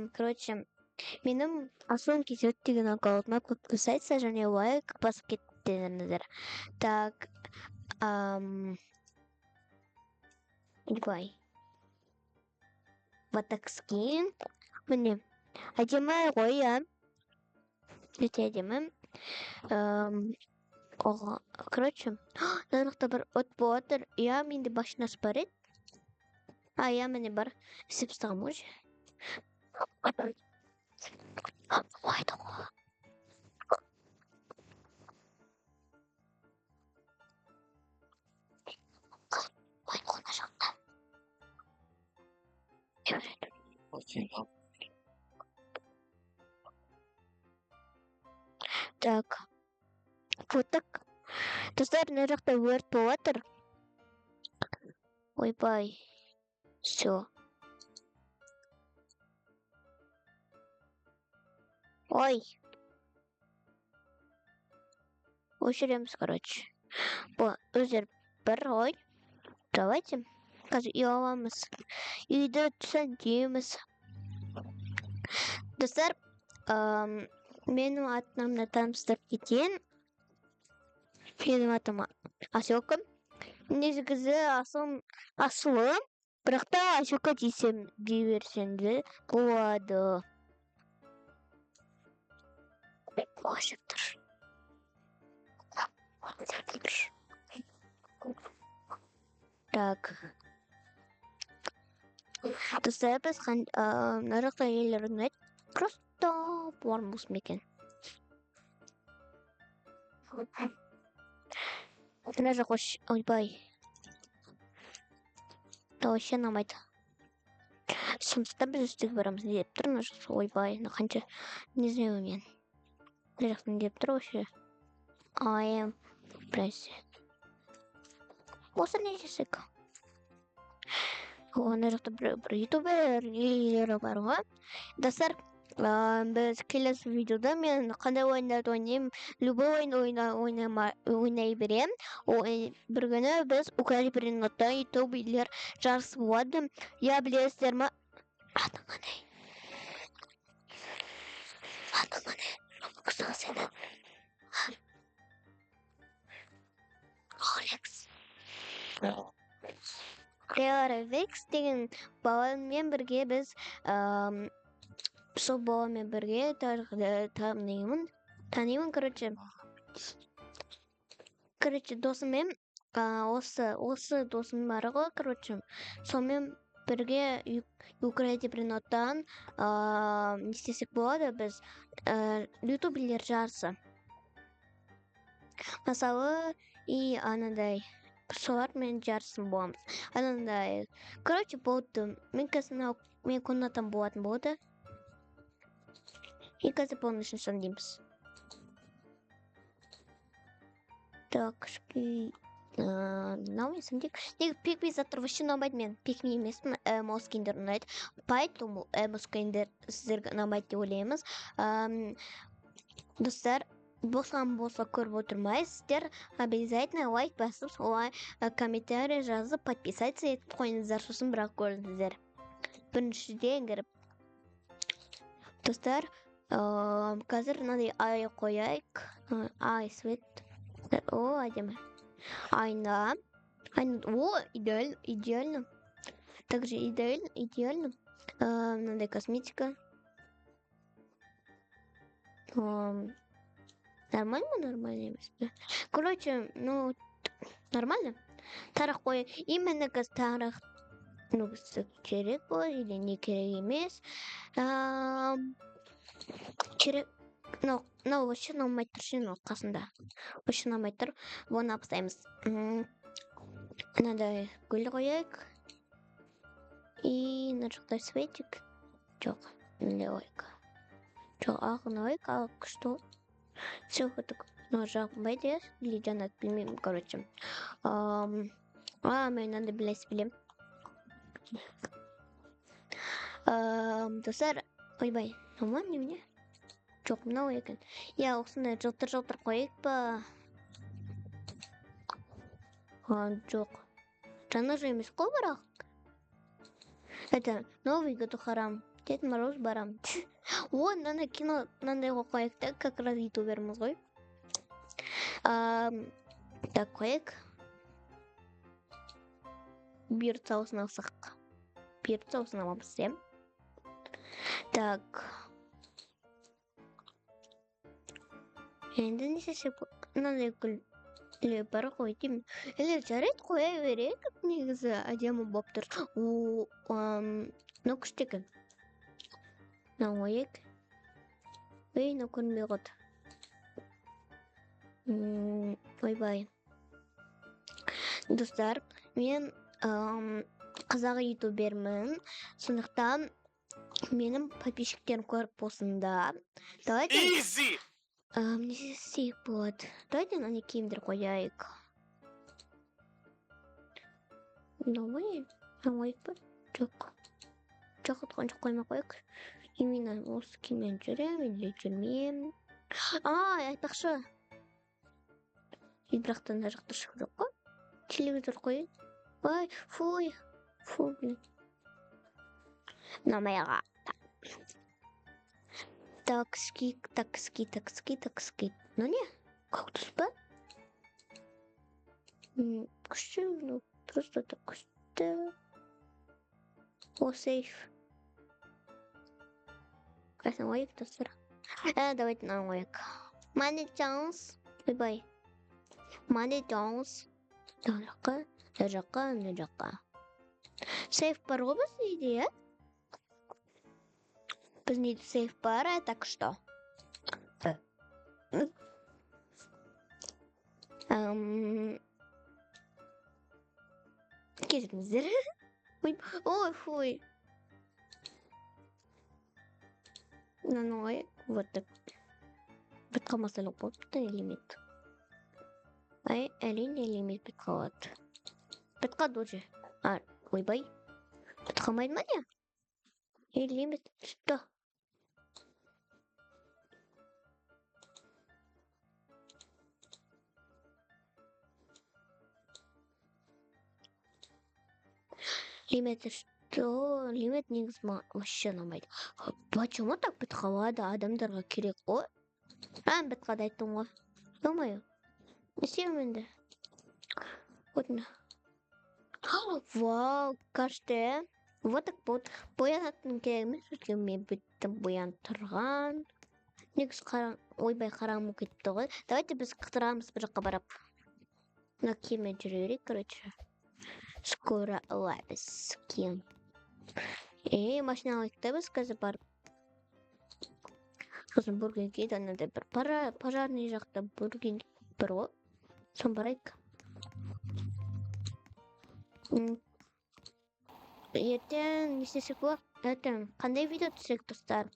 Короче, менің Асылым KZ деген аккаунтыма подписаться және лайк басып кетіңіздер. Так, ойбай. Вот так скин. Міне, әдемі ғой, иә. Өте әдемі. Короче, мына жақта бір от болып жатыр. Иә, менде машинасы бар еді. А, иә, міне бар. Істеп тастағанмын ғой. Ой, мына жақта. Так. Вот так. Достар, мына жақта өрт болып жатыр. Ойбай. Все. Ой. Өшіреміз, короче. Бұл өздері бір ой. Давайте. Қазір үй аламыз. Үйді түсіндеміз. Достар, менің атымды таныстырып кетейін. Менің атым Асёка. Негізі Асылым, бірақ та Асёка десем дей берсең де болады. Қошып тұр. Так. Достар, біз мына жақта нелер ұнайды? Просто бармыз ма екен? Мына жақ ойбай. Вообще ұнамайды. Сондықтан біз үстіге барамыз. Не деп тұр мына жақ? Ойбай, мына қанша не знаю мен. Мына жақта не деп тұр вообще? I am president. Осы не жасайық? Ана жақта бір ютубер нелері бар ғой. Достар, біз келесі видеода мен қандай ойындарды ойнаймын, любой ойын ойнай беремін. Бір күні біз Украина Бринотта ютуберлер жарысы болады. Я білесіздер ма? Атың қандай? Атың қандай? Роблокстағы сені. Ролекс. Ролекс деген баламен бірге біз сол баламен бірге танимын, короче. Короче, досыммен, осы досым бар ғой, короче, сонымен бірге Украина Бриноттан не істесек болады біз ютуберлер жарысы. Мысалы, и анадай солармен жарысын боламыз. Анандай, короче, болды. Мен қазір мен комнатам болатын болды. И қазір полностью сандимыз. Так, мынау мен сандик. Неге пикми заттар вообще ұнамайды мен. Пикми емеспін, эмо скиндер ұнайды. Поэтому эмо скиндер сіздерге ұнамайды деп ойлаймыз. Достар, босқан болса көріп отырмайсыздар. Обязательно лайк басып, солай комментарий жазып, подписаться етіп қойыңыздар, сосын бірақ көріңіздер. Біріншіден кіріп. Достар, қазір мынандай ай қояйық. Ай свет. О, әдемі. Айна. Айна. О, идеально, идеально. Также идеально, идеально. Мынандай косметика. Нормально, нормально емес пе? Короче, ну, нормально. Тарақ қой. Именно қазір тарақ, ну, керек болады или не керек емес. Керек, мынау вообще ұнамай тұр ше, мынау қасында. Вообще ұнамай тұр. Бұны алып тастаймыз. Мынадай гүл қояйық. И мына жақта светик. Жоқ, мындай қояйық. Жоқ, ағын қояйық, ал күшті. Все, вот так. Ну, жағынбайды, иә? Или жанады, білмеймін, короче. Мен мынандай білесіз білемін. Достар, ойбай, мынау ма немене? Жоқ, мынау екен. Иә, осындай жылтыр-жылтыр қояйық па? Жоқ. Жаңа жыл емес қой бірақ. Это Новый год харам. Дед Мороз барам. О, мынандай кино, мынандай қойып қояйық та, как раз ютуберміз ғой. Так, қояйық. Бұйыртса осыны алсақ. Бұйыртса осыны аламыз, иә. Так. Енді не істесек мынандай гүл бар ғой деймін. Или жарайды, қоя берейік, негізі әдемі болып тұр. О, мынау күшті екен. Мынау қояйық. Ей, мынау көрінбей қалды. Ойбай. Достар, мен қазақ ютубермін, сондықтан менің подписчиктерім көріп болсын да. Давайте Easy! Не істесек болады? Давайте мынандай киімдер қояйық. Мынау ма не? Мынау қояйық па? Жоқ. Жоқ, жоқ, қоймай қояйық. Именно осы киіммен жүремін или жүрмеймін. А, айтпақшы. И бірақ та мына жақта ешкім жоқ қой. Телевизор қояйын. Ой, фуй. Фу, блин. Мынау Такски, такски, такски, такски. Ну не, кактус па? Күшті, ну, просто так күшті. О, сейф. Қайсыны қояйық, достар? Давайте мынаны қояйық. Money chance. Ойбай. Money chance. Мына жаққа, мына жаққа, мына жаққа. Сейф бар ғой біздің үйде, иә? Біздің үйде сейф бар, так что. Кешіріңіздер. Ой, ой, фуй. Мынаны қояйық. Вот так. Бітіп қалмаса жоқ болып та лимит. Ай, әрине лимит бітіп қалады. Бітіп қалды уже. А, ойбай. Бітіп қалмайды ма не? Ей, лимит, что? Лимит что? Лимит негізі маған вообще ұнамайды. Почему так бітіп қалады? Адамдарға керек қой. А, бітіп қалды айттым ғой. Ё-моё. Не істеймін енді? Вот мына. Вау, күшті. Вот так вот. Боянатын керек емес, өйткені мен біттім боянып тұрған. Негізі ойбай, қараңғы болып кетіпті ғой. Давайте біз қыдырамыз бір жаққа барып. Мына киіммен жүре берейік, короче. Скоро аламыз киім. Ей, машина алайық та біз қазір барып. Сосын Бургерге де анандай бір пожарный жақта бургер бар ғой. Соны барайық. Ертең не істесек болады? Ертең қандай видео түсірсек, достар?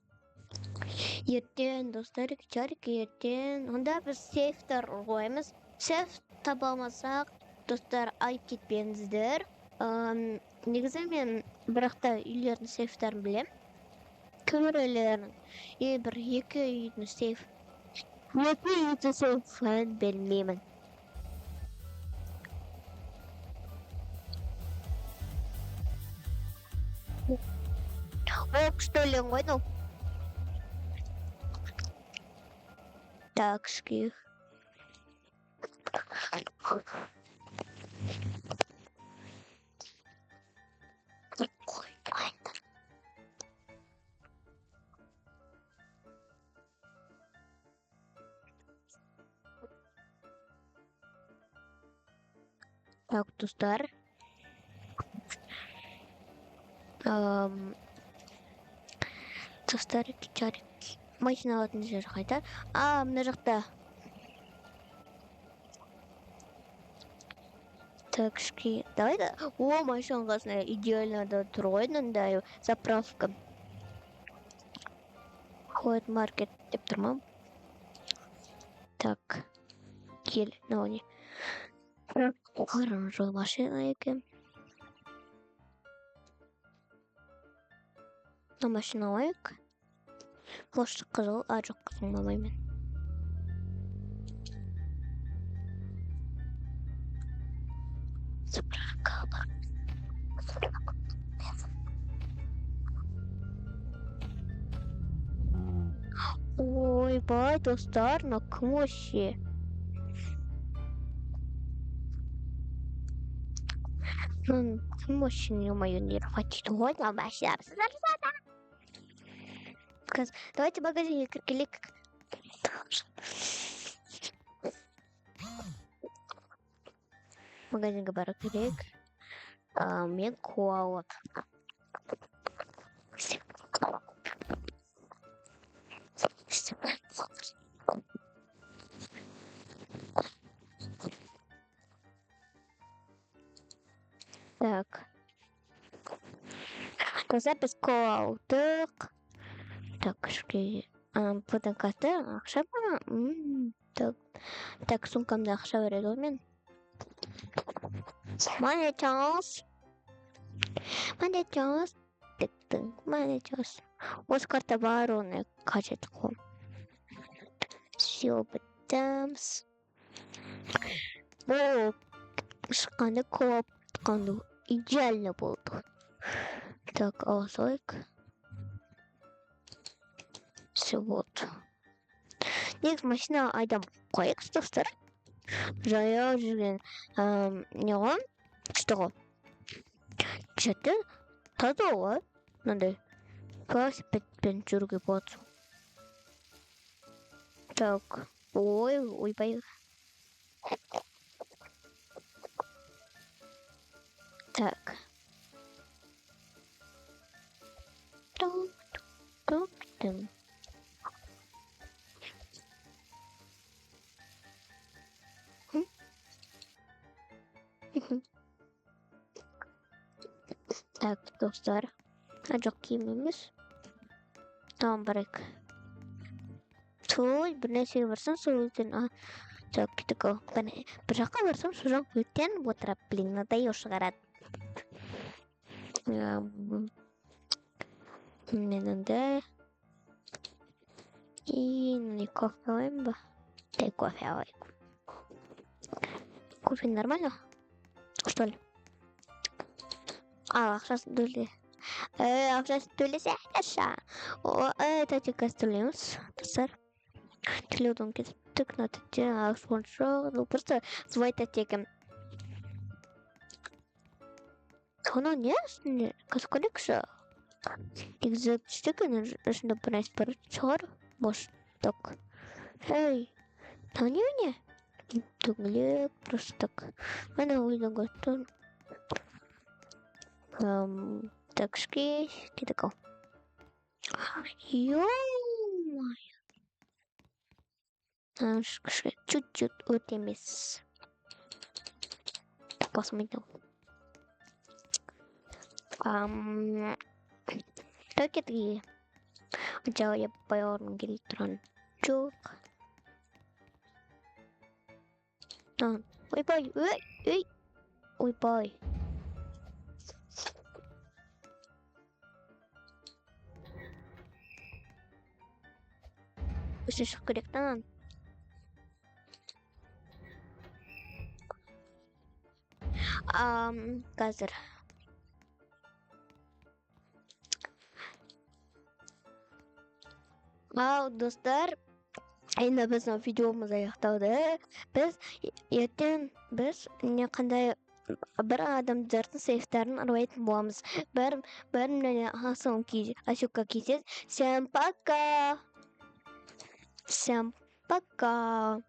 Ертең, достар, жарик, ертең. Онда біз сейфтер қоямыз. Сейф таба алмасақ, достар, айып кетпеңіздер. Негізі мен бірақ та үйлердің сейфтерін білем. Көмір үйлерін. И бір екі үйдің сейф. Екі үйдің сейфін білмеймін. О, күшті өлең ғой мынау. Так, шких. Так, достар. Достар, жарик. Машина алатын жер қайда? А, мына жақта. Так, шки. Давай да. О, машинаның қасына идеально да тұр ғой мынандай заправка. Хоет маркет деп тұр ма? Так. Кел, мынау не? Қараңғы машина екен. Мына машина алайық. Может, қызыл, а жоқ, қызыл алмаймын. Заправка бар. Ойбай, достар, мынау кім вообще? Кім вообще, ё-моё, нервать дейді ғой, мынау вообще. Қазір, давайте магазинге кіріп келейік. Магазинге бару керек. Мен кола. Так. Достар, біз кола алдық. Так, кішкене, бұдан карта ақша ма? Так. Так, сумкамда ақша бар еді ғой мен. Монетос. Монетос. Тік-тік. Монетос. Осы карта бар, оны қажет қой. Все, бітеміз. Бұл шыққанда кола шыққанда идеально болды. Так, ала салайық. Все, вот. Негізі машина айдап қояйық, достар. Жаяу жүрген, не ғой? Күшті ғой. Күшті. Таза ғой. Мынандай велосипедпен жүруге болады. Так, ой, ойбай. Так. Тук, тук, тук. Так, достар. А, жоқ, киім емес. Tamam, барайық. Той, бір нәрсеге барсам, сол өтен, а, так, кеттік ау. Бір жаққа барсам, сол жақ өтен отырып, блин, надоел шығарады. Мен енді и не кофе алайын ба? Дай кофе алайық. Кофе нормально? Что ли? Ал, ақшасын төле. Ақшасын төлесе, ақша. О, тәте, қазір төлейміз, достар. Төлеуден кеттік, на тәте, ақша жоқ. Ну, просто звонить тәтеге. Соны не үстінде? Қазір көрейікші. Негізі күшті екен, ішінде бір нәрсе бар шығар. Может, так. Эй, мынау немене? Дөңгелек, просто так. Міне ойдан көріп. Так, кішкене кеттік ау. Ё-моё. Кішкене чуть-чуть өте емес. Басылмайды. Так, кеттік. Жауап барғым келіп тұрған жоқ. Ойбай, ой, ой, ойбай. Өсіп шығу керек та мынаны. Қазір. Ал, достар, енді біздің видеомыз аяқталды. Біз ертең не қандай бір адамдардың сейфтарын ұрлайтын боламыз. Бәріне Асюка кездес. Всем пока! Всем пока!